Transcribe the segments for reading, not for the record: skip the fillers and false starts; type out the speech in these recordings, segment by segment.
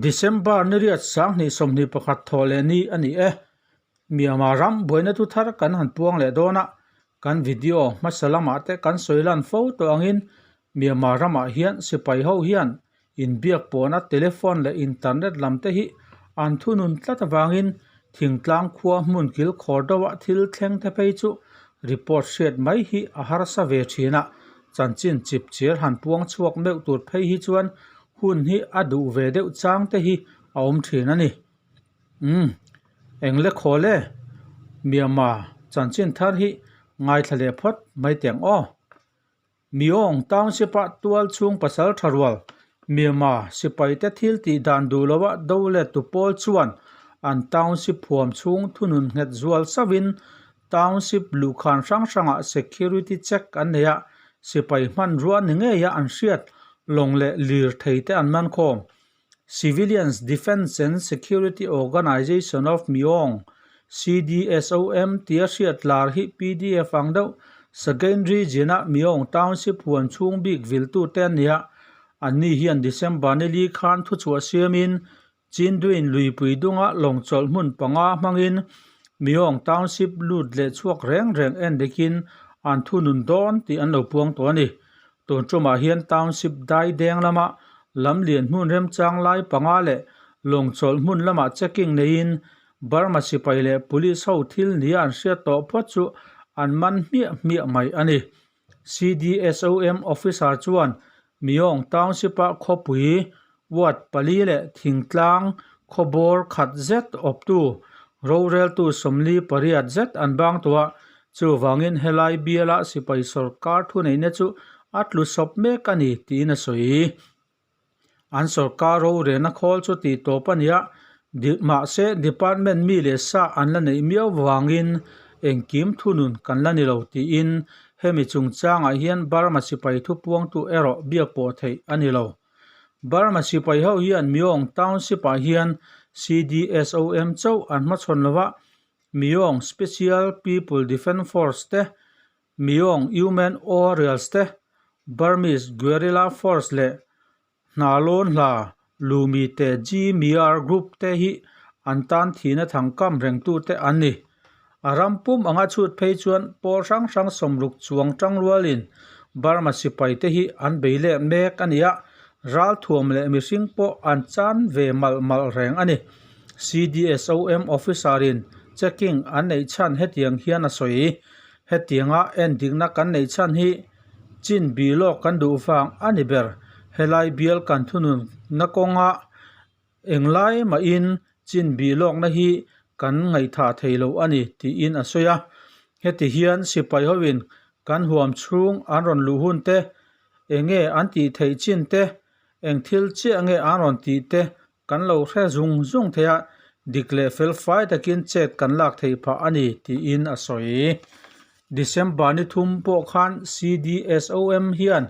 December ni riat 2021 thawh leh ni a ni e. Myanmar ram buaina thu thar kan han puang leh dawn a, kan video hmasa lamah te kan sawi lan fo tawh angin Myanmar ramah hian sipai ho hian inbiak pawhna telephone leh internet lam te hi an thunun tlat avangin thingtlang khua hmun kil khawr deuha thil thleng te phei chu report hriat mai hi a harsa ve thin a, chanchin chip chiar han puang chhuak meuh tur phei hi chuan hun hi a duh ve deuh chang te hi a awm thin a ni. Umm eng le khawl e Myanmar chanchin thar hi ngaithla leh phawt mai teh ang aw. Myong Township-a tual chhung pasal tha rual Myanmar sipaite thil tih dan duh loha do let tu pawl chuan an township huam chhung thunun nghet zual sauhin township luhkhan hrang hrangah security check an nei a, sipai hmanrua ni ngeia an hriat lawng leh lirthei te an man khawm. Civilians Defence and Security Organization of Myong, CDSOM, tia hriat lar hi pdf ang deuh Sagain Region-a Myong Township huan chhung bik viltute an ni a. Anni hian December ni li khan thuchhuah siamin Chinduin luipui dunga lawng chawlh hmun panga hmangin Myong Township lut leh chhuak reng reng en dikin an thunun dawn tih an lo puang tawh a ni. Tun tumah hian Township dai deng lama lam lian hmun remchang lai panga leh lawng chawlh hmun lamah checking neiin Burma sipai leh Police ho thil nia an hriat tawh phawt chu an man hmiah hmiah mai a ni. CDSOM officer chuan Myong Township-a khawpui ward pali leh thingtlang khawbawr khat zet awptu roreltu 48 zet an bang tawh a, chuvangin helai biala sipai sawrkar thuneihna chu a tlu sawp mek a ni tiin a sawi. An sawrkar rorelna khawl chu tih tawp a ni a, mahse department mi leh sa an la neih miau vangin engkim thunun kan la ni lo tiin hemi chungchangah hian Burma sipai thupuangtu erawh biak pawh theih a ni lo. Burma sipai ho hian Myong Township-ah hian CDSOM chauh an hmachhawn lo a, Myong Special People Defence Force te, Myong Human Warriors te, Burmese Guerrilla Force leh Hnalawn Hla Lumi te Gmyar Group te hi an tan thihna thangkam rengtute an ni. A ram pum anga chhut phei chuan pawl hrang hrang 60 chuang tangrualin Burma sipai te hi an bei leh mek a ni a, ralthuam leh mihring pawh an chan ve malh malh reng a ni. CDSOM officer in checking an neih chhan hetiang hian a sawi. Hetianga endikna kan neih chhan hi chin bih lawk kan duh vang a ni ber. Helai bial kan thununna kawnga Englai mahin chin bih lawkna hi kan ngaihthah thei lo a ni tiin a sawi a. Heti hian sipai hoin kan huam chhung an rawn luh hun te, enge an tih theih chin te, eng thil chiah nge an rawn tih te kan lo hre zung zung thei a, dik leh fel fai takin chet kan lak theih phah a ni tiin a sawi. December ni thum pawh khan CDSOM hian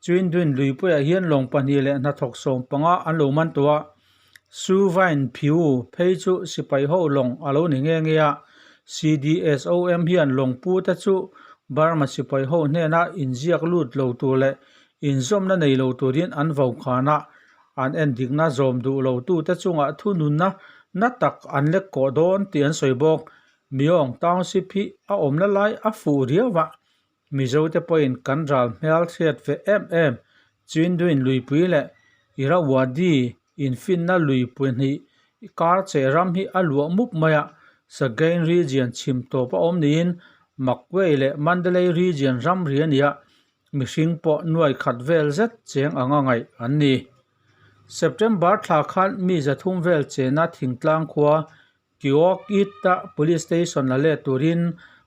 Chwinduin luipuiah hian lawng pahnih leh hnathawk 15 an lo man tawh a, Suvine Phiu phei chu sipai ho lawng a lo ni nghe nghe a, CDSOM hian lawng pu te chu Burma sipai ho hnena inziak lut lo tur leh inzawmna nei lo turin an vo khan a, an endikna zawm duh lo tute chungah thununna na tak an lek kawh dawn tih an sawi bawk. Myong Township hi a awmna lai a fuh riau a, Mizote pawhin kan ral hmel hriat ve em em Chwinduin luipui leh Irrawaddy infinna lui pahnih kar che ram hi a luah mup mai a, Sagaing Region chhim tawp a awm niin Magway leh Mandalay Region ramri a ni a, mihring pawh nuai khat vel zet cheng anga ngaih an ni. September thla khan mi 300 vel chena thingtlang khua Kyawkit-a Police Station la let turin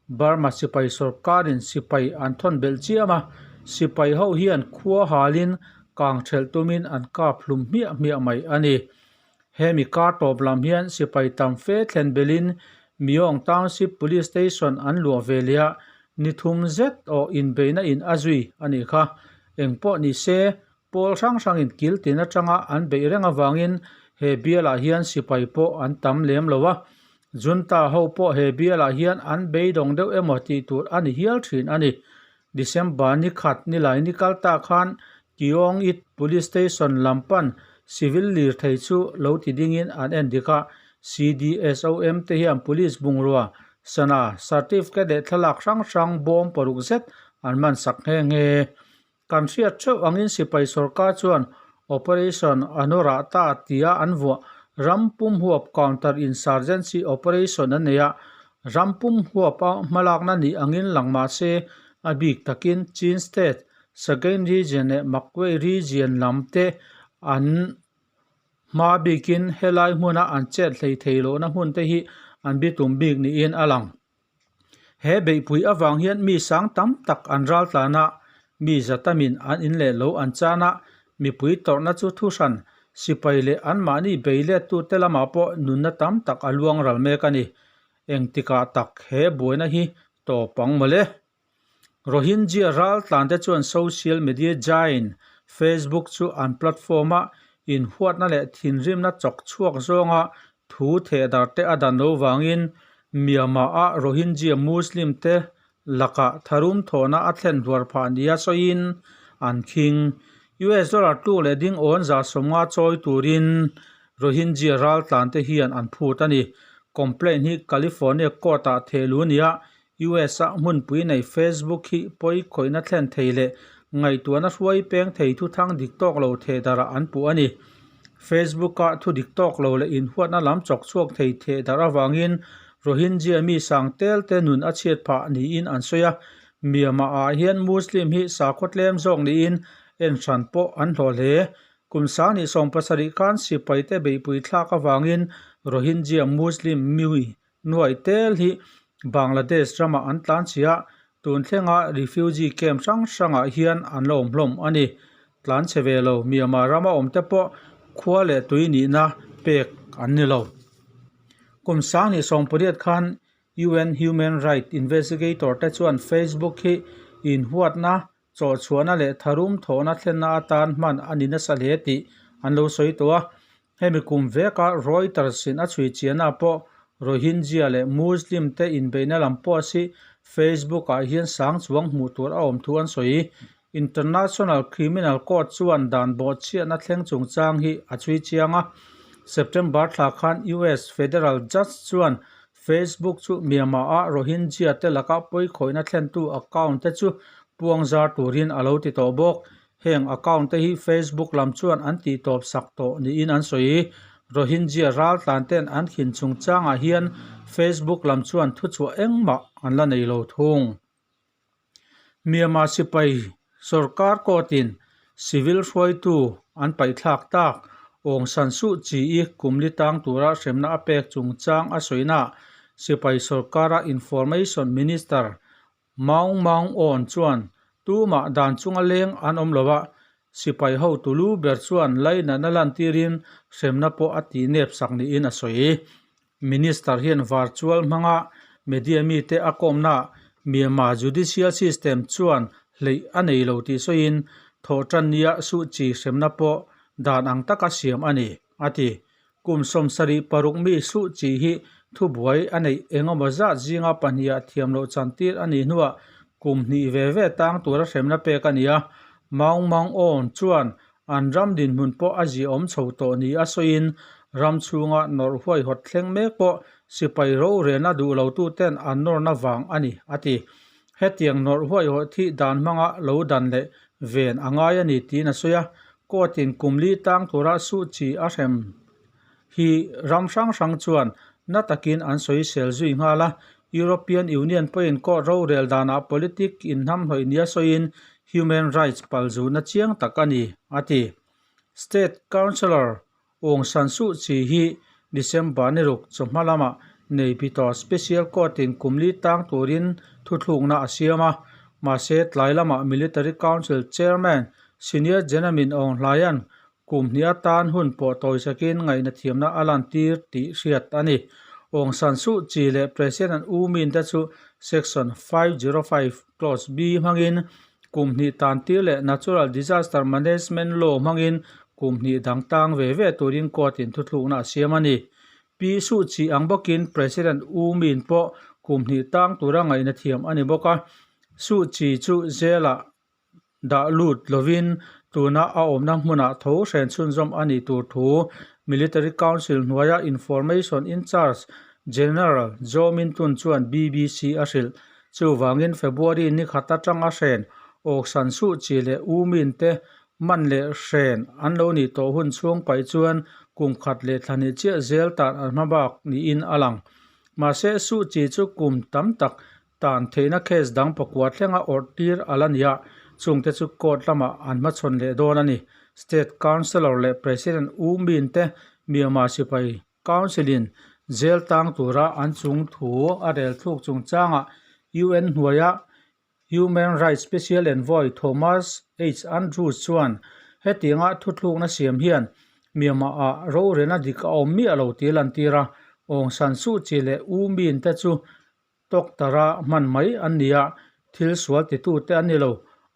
Burma sipai sawrkarin sipai an thawn belh chiam a, sipai ho hian khua halin kang thelh tumin an kap hlum hmiah hmiah mai a ni. Hemi kar tawp lam hian sipai tam fe thlen belhin Myong Township Police Station an luah ve leh a, ni thum zet awh inbeihna in a zui a nih kha. Engpawh ni se, Pawl hrang hrangin kil tin atanga an beih reng avangin he bialah hian sipai pawh an tam lem lo a, Junta ho pawh he bialah hian an beidawng deuh emaw tih tur a ni hial thin a ni. December ni khat nilai ni kal ta khan Kyongit Police Station lam pan Civil lirthei chu lo ti dingin an en dik a, CDSOM te hian Police bungrua, sana, certificate leh thlalak hrang hrang bawm paruk zet an man sak nghe nghe. Kan hriat theuh angin sipai sorkar chuan Operation Anora ta tia an vuah ram pum huap counter insurgency operation an nei a, ram pum huapa hmalakna nih angin lang mah se a bik takin Chin State, Sagaing Region leh Magway Region lam te an hma bikin helai hmuna an chet hlei thei lohna hmun te hi an bitum bik niin a lang. He beihpui avang hian mi sang tam tak an ral tlan a, mi za tamin an in leh lo an chan a, mipui tawrhna chu thu hran, sipai leh anmahni bei lettute lamah pawh nunna tam tak a luang ral mek a ni. Engtikah tak he buaina hi tawp ang mawle? Rohingya ral tlante chuan social media giant Facebook chu an platform-a inhuatna leh thinrimna chawk chhuak zawnga thu thehdar te a dan lo vangin Myanmar-a Rohingya Muslim te lakah tharum thawhna a thlen hluar phah nia sawiin an khing. US dollar tluk leh ding awn 150 chawi turin Rohingya ral tlante hian an phut a ni. Complaint hi California court-ah thehlu nia US-a hmunpui nei Facebook hi pawi khawihna thlen thei leh ngaihtuahna hruai peng thei thuthang dik tawk lo thehdarh an puh a ni. Facebook-a thu dik tawk lo leh inhuatna lam chawk chhuak thei thehdarh avangin Rohingya mi sang tel te nun a chhiat phah niin an sawi a. Myanmar-ah hian Muslim hi sakhaw tlem zawk niin enhran pawh an hlawh hle. Kum 2017 khan sipaite beihpui thlak avangin Rohingya Muslim mi Nuai tel hi Bangladesh ramah an tlan chhi a, tun thlenga refugee camp hrang hrangah hian an la awm hlawm a ni. Tlan chhe ve lo Myanmar rama awmte pawh khua leh tui nihna pek an ni lo. Kum 2018 khan UN Human Rights Investigator te chuan Facebook hi inhuatna Chawhchhuahna leh tharum thawhna thlenna atan hman a ni nasa hle tih an lo sawi tawh a. Hemi kum veka Reuters in a chhui chianah pawh Rohingya leh Muslim te inbeihna lam post hi Facebook ah hian sang chuang hmuh tur a awm thu an sawi. International Criminal Court chuan dan bawhchhiatna thleng chungchang hi a chhui chiang a. September thla khan US Federal Judge chuan Facebook chu Myanmar-a Rohingya te laka pawikhawihna thlentu account te chu puangzar turin a lo ti tawh bawk. Heng account te hi Facebook lam chuan an tihtawp sak tawh niin an sawi. Rohingya raltlan ten an khin chungchangah hian Facebook lam chuan thuchhuah engmah an la nei lo thung. Myanmar sipai sorkar court-in civil hruaitu an paihthlak tak Aung San Suu Kyi-i kum li tang tura hremna a pek chungchang a sawinaah sipai sorkara Information Minister Maung Maung Ohn chuan tumah dan chunga leng an awm lo a, sipai hotu lu ber chuan lainatna lantirin hremna pawh a tihnep sak niin a sawi. Minister hian virtual hmanga media mite a kawmnaah Myanmar judicial system chuan hleih a nei lo tih sawiin thawhtan nia Suu Kyi hremna pawh dan ang taka siam a ni, a ti. Kum 76 mi Suu Kyi hi thubuai a neih engemaw zat zinga pahniha thiam loh chantir a nih hnuah kum hnih ve ve tang tura hremna pek a ni a. Maung Maung Ohn chuan An ram dinhmun pawh a ziaawm chho tawh ni a sawiin ram chhunga nawrh huaihawt thleng mek pawh sipai rorelna duh lotuten an nawrna vang a ni, a ti. Hetiang nawrh huaihawt hi dan hmanga lo dan leh ven a ngai a ni tiin a sawi a. Court-in kum li tang tura Suu Kyi a hrem hi ram hrang hrang chuan na takin an sawisel zui nghal a, European Union pawhin court rorel danah politic inhnamhnawih nia sawiin human rights palzuna chiang tak a ni, a ti. State Counsellor Aung San Suu Kyi hi December ni ruk chawhma lamah Naypyidaw Special Court-in kum li tang turin thuthlukna a siam a, mahse tlai lamah Military Council Chairman Senior General Min Aung Hlaing Kum hnih atan hun pawh tawi sakin ngaihna thiamna a lantir tih hriat a ni. Aung San Suu Kyi leh President U Min te chu Section 505 Clause B hmangin kum hnih tantir leh Natural Disaster Management Law hmangin kum hnih dang tang ve ve turin court-in thuthlukna a siam a ni. Pi Suu Kyi ang bawkin President U Min pawh kum hnih tang tura ngaihna thiam a ni bawk a. Suu Kyi chu jail-ah dah lut lovin Tuna a awmna hmunah tho hren chhunzawm a nih tur thu Military Council hnuaia Information in-charge General Zaw Min Tun chuan BBC a hrilh. Chuvangin February ni khat atanga hren Aung San Suu Kyi leh U Min te man leh hren an lo nih tawh hun chhung paih chuan kum khat leh thla hnih chiah zel tan an hma bak niin a lang. Mahse Suu Kyi chu kum tam tak Tan theihna case dang pakua thlenga awrh tir a la ni a, chungte chu court lamah an hmachhawn leh dawn a ni. State Counsellor leh President U Min te Myanmar sipai Council-in jail tang tura an chung thu a rel thluk chungchangah UN hnuaia Human Rights Special Envoy Thomas H Andrews chuan hetianga thuthlukna siam hian Myanmar-ah rorelna dik a awm miah lo tih a lantir a, Aung San Suu Kyi leh U Min te chu Doctor-a hman mai an ni a, thil sual titute an ni lo.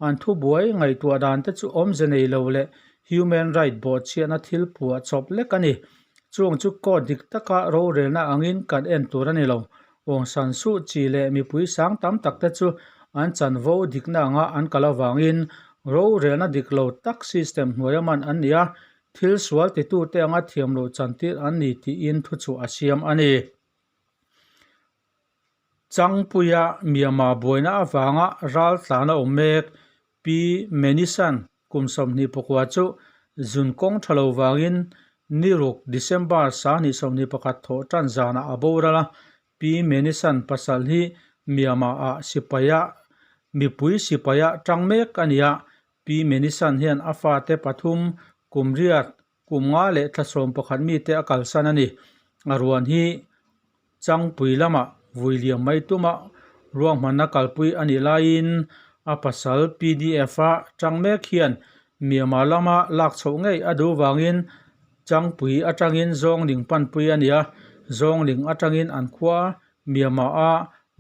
An thubuai ngaihtuah dan te chu awmze nei lo leh human right bawhchhiahna thil phuah chawp lek a ni. Chung chu court dik taka rorelna angin kan en tur a ni lo. Aung San Suu Kyi leh mipui sang tam tak te chu an chanvo dikna anga an kal avangin rorelna dik lo tak system hnuaia man an ni a, thil sual titute anga thiam loh chantir an ni tiin thuchhuah a siam a ni. Changpuia Myanmar buaina avanga ral tlan a awm mek. Pi Menisan kum 24 chu zun kawng tha lo vangin ni ruk December 2021 thawh tan zanah a boral a. Pi Menisan pasal hi Myanmar ah sipaia mipui sipaia tang mek a ni a. Pi Menisan hian a fate pathum kum riat Kum nga leh thla 11 mite a kalsan a ni. A ruan hi Changpui lamah vui liam mai tuma ruahmanna kalpui a nih laiin a pasal PDF-a chang mek hian Myanmar lama lak chhoh ngei a duh vangin Changpui atangin Zawngling panpui a ni a, Zawngling atangin an khua Myanmar-a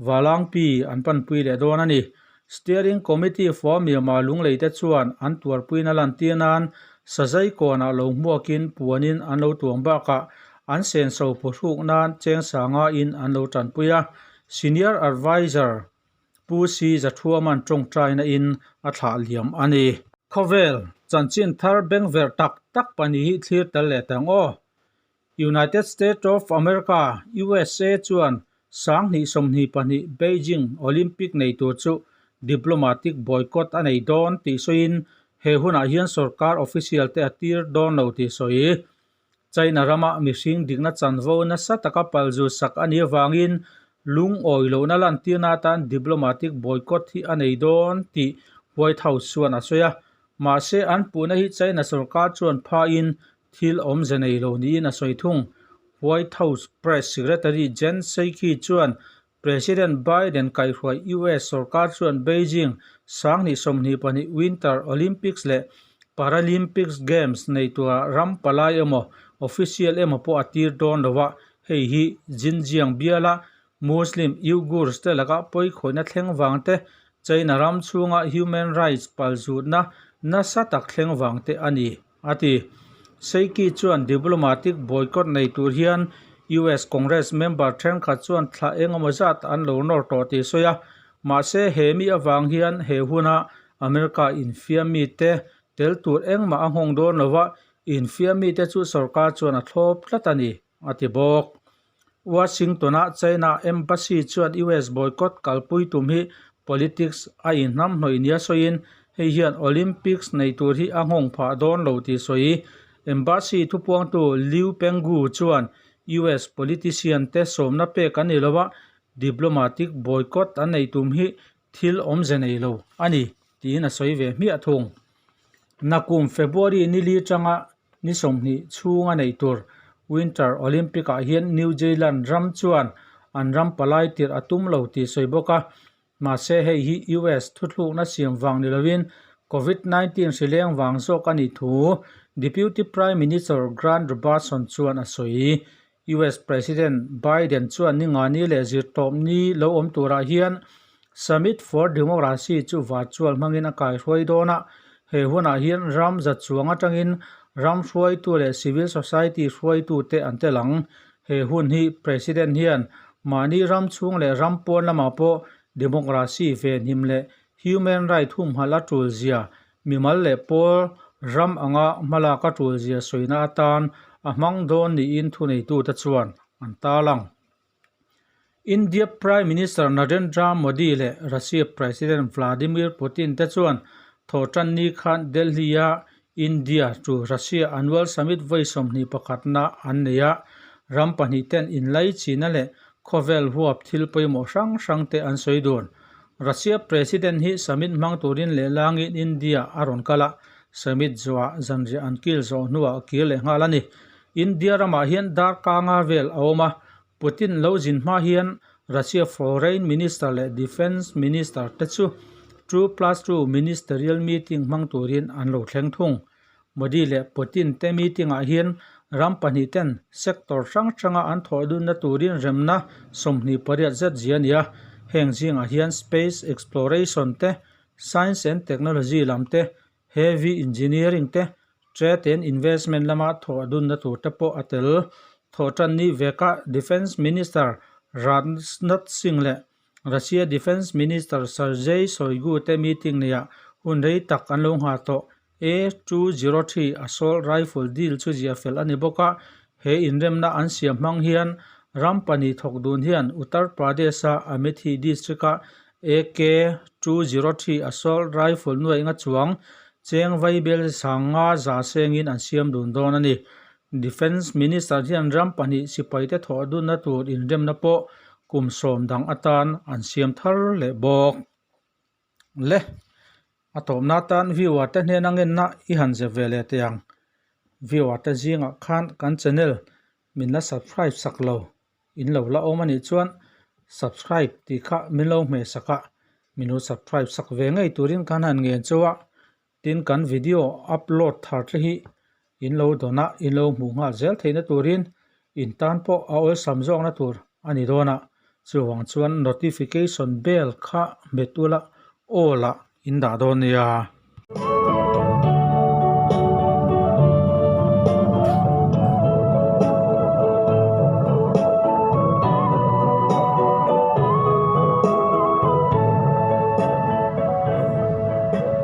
Valangpi an panpui leh dawn a ni. Steering Committee for Myanmar Lunglei te chuan an tuarpuina lantir nan Sazai kawnah lo hmuakin puanin an lo tuang bakah an senso phuhruk nan cheng sanga in an lo tanpui a. Senior Adviser Pu Si Zathuaman tawngtaina in a thlah liam a ni. Khawvel chanchin thar bengverh tak tak pahnih hi thlir tel leh tang aw. United States of America, usa, chuan 2022 Beijing Olympic nei tur chu diplomatic boycott a nei dawn tih sawiin he hunah hian sorkar official te a tir dawn lo tih sawi. China rama mihring dikna chanvo nasa taka palzu sak a nih avangin lungawi lohna lantirna atan diplomatic boycott hi a nei dawn tih White House chuan a sawi a. Mahse an puhna hi China sorkar chuan phain Thil awmze nei lo niin a sawi thung. White House Press Secretary Jen Psaki chuan President Biden kaihhruai US sorkar chuan Beijing 2022 Winter Olympics leh Paralympics Games nei tura ram palai emaw official emaw pawh a tir dawn lo a, hei hi Xinjiang biala Muslim Uyghurs te laka pawikhawihna thleng vang te, China ram chhunga human rights palzutna nasa tak thleng vang te a ni. A ti. Seiki chuan diplomatic boycott nei tur hian US Congress member thenkhat chuan thla eng emaw zat an lo nawr tawh tih sawi a, mahse he mi avang hian he huna America infiam mite tel tur engmah a nghawng dawn lova, infiam mite chu sorkar chuan a thlawp tlat a ni, a ti bawk. Washington-a China Embassy chuan US boycott kalpui tum hi politics a inhnamhnawih nia sawiin hei hian Olympics nei tur hi a nghawng phah dawn lo tih sawi. Embassy thupuangtu Liu Penggu chuan US politician te sawmna pek an ni lo a, diplomatic boycott an nei tum hi thil awmze nei lo a ni tiin a sawi ve hmiah thung. Nakum February nili tanga ni 20 chhunga nei tur Winter Olympic-ah hian New Zealand ram chuan an ram palai tirh a tum lo tih sawi bawk a. Mahse hei hi US thuthlukna siam vang ni lovin Covid 19 hri leng vang zawk a nih thu Deputy Prime Minister Grant Robertson chuan a sawi. US President Biden chuan ni ngani leh zirtawp ni lo awm turah hian Summit for Democracy chu virtual hmangin a kaihruai dawn a, he hunah hian ram za chuang atangin ram hruaitu leh civil society hruaitute an tel ang. He hun hi President hian mahni ram chhung leh ram pawn lamah pawh democracy venhim leh human right humhalh a tul zia mimal leh pawl ram anga hmalak a tulzia sawina atan a hmang dawn niin thuneitute chuan an tarlang. India Prime Minister Narendra Modi leh Russia President Vladimir Putin te chuan thawhtanni khan Delhi-a India to Russia Annual Summit vawi 21 na an nei a, ram pahnih ten inlaichina leh khawvel huap thil pawimawh hrang hrang te an sawi dun. Russia President hi summit hmang turin lehlangin India a rawn kal a, summit zawhah zanriah an kil zawh hnuah a kir leh nghal a ni. India ramah hian darkanga vel a awm a, Putin lo zin hma hian Russia Foreign Minister leh Defence Minister te chu two plus two ministerial meeting hmang turin an lo thleng thung. Modi leh Putin te meeting ah hian ram pahnih ten sector hrang hranga an thawh dunna turin remna 28 zet zia a ni a, heng zingah hian space exploration te, science and technology lam te, Heavy engineering te, trade and investment lama thawh dunna tur te pawh a tel. Thawhtanni veka Defence Minister Rajnath Singh leh Russia Defence Minister Sergei Shoigu te meeting neihah hun rei tak an lo nghah tawh. A 203 assault rifle deal chu ziah fel a ni bawk a, he inremna an siam hmang hian ram pahnih thawk dun hian Uttar Pradesh-a Amethi district-a AK 203 assault rifle nuaih nga chuang cheng vaibel sanga za sengin an siam dun dawn a ni. Defence Minister hian ram pahnih sipaite thawh dunna tur inremna pawh kum sawm dang atan an siam thar leh bawk. Le, a tawpna atan viewer te hnena ngenna i han zep ve leh teh ang. Viewer te zingah khan kan channel min la subscribe sak lo. In lo la awm a nih chuan subscribe tih kha min lo hmeh sak a, min lo subscribe sak ve ngei turin kan han ngen chauh a, tin kan video upload thar te hi in lo dawn a, in lo hmuh nghal zel theihna turin in tan pawh a awlsam zawkna tur a ni dawn a, chuvang chuan notification bell kha hmet ula all ah in dah dawn nia.